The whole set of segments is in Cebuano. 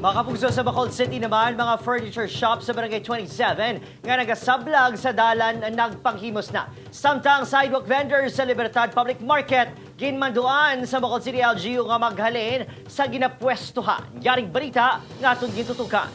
Mga kapugso, sa Bacolod City naman, mga furniture shop sa Barangay 27 nga nagasablag sa dalan nagpanghimos na. Samtang sidewalk vendors sa Libertad Public Market ginmanduan sa Bacolod City LGU nga maghalin sa ginapwestuhan. Yaring balita nga aton gintutukan.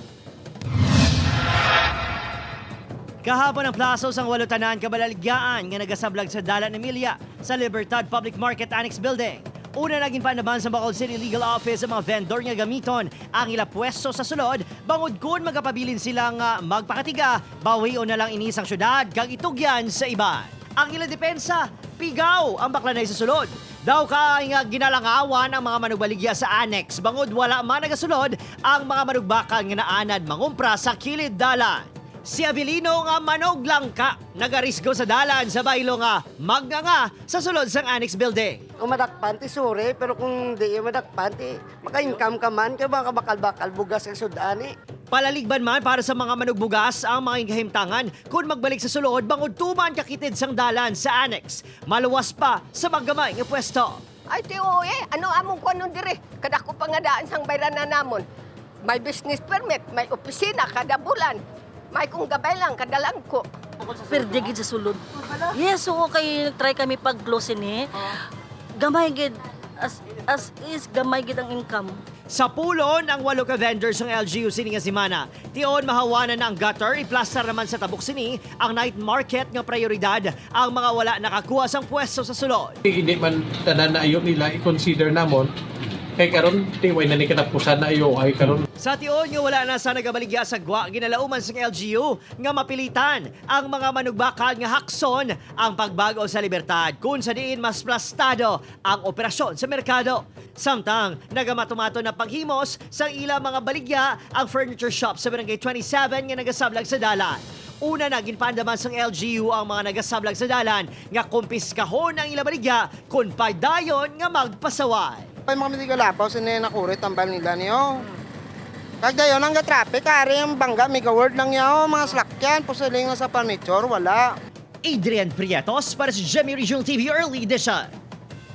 Kahapon ang plaso sang 8 tanan ka balaligyaan nga nagasablag sa Dalan Emilia sa Libertad Public Market Annex Building. Una, naging panaban sa Bacolod City Legal Office ang mga vendor nga gamiton ang ila pwesto sa sulod bangod kun magapabilin silang magpakatiga, bawion na lang ini sang syudad kag itugyan sa iban. Ang ila depensa, pigaw ang baklanay sa sulod. Daw kay nga ginalangawan ang mga manugbaligya sa annex bangod wala man nagasulod ang mga manugbakal nga naanad mangumpra sa kilid dalan. Si Avelino nga manog langka, nagarisgo sa dalan sa baylo nga magnganga sa sulod sang annex building. Kung madakpan, ti sure, pero kung di madakpan, ti maka-income ka man, kaya baka bakal-bakal bugas ang sudan eh. Palaligban man para sa mga manugbugas ang mga kahimtangan kung magbalik sa sulod bangod tuman kakitid sang dalan sa annex. Maluwas pa sa maggamay nga pwesto. Ay, ti oo eh. Ano among kuno dire? Kada ko pangadaan sang bayran na namon. May business permit, may opisina kada bulan. May kung gabay lang kada langko. Perde gid sa sulod. Yes, oo, kay try kami pag-close ni. Gamay gid as is gamay gid ang income. Sa pulon ang 8 ka vendors ng LGU sini nga semana. Tion mahawanan na ang gutter, iplastar naman sa tabok sini ang night market nga prioridad ang mga wala nakakuha sang pwesto sa sulod. Hindi man tanan na ayo nila i-consider namon kay karon tiway na ni katapusan na ayo ay karon. Sa tion nga wala na sa nagabaligya sa gwa, ginalauman sang LGU nga mapilitan ang mga manugbakal nga hakson ang pagbago sa Libertad kung sa diin mas plastado ang operasyon sa merkado. Samtang nagamatumato na paghimos sang ila mga baligya ang furniture shop sa Barangay 27 nga nagasablag sa dalan. Una na ginpandaman sang LGU ang mga nagasablag sa dalan nga kumpiskahon ang ila baligya kung padayon nga magpasaway. Ay, mga mitigalapaw, sininakurit ang bal nila niyo. Kag dayon ang traffic, ari ang bangga, mega word lang yaw, mga slakyan, pusiling na sa furniture, wala. Adrian Prietos para sa GMA Regional TV Early Edition.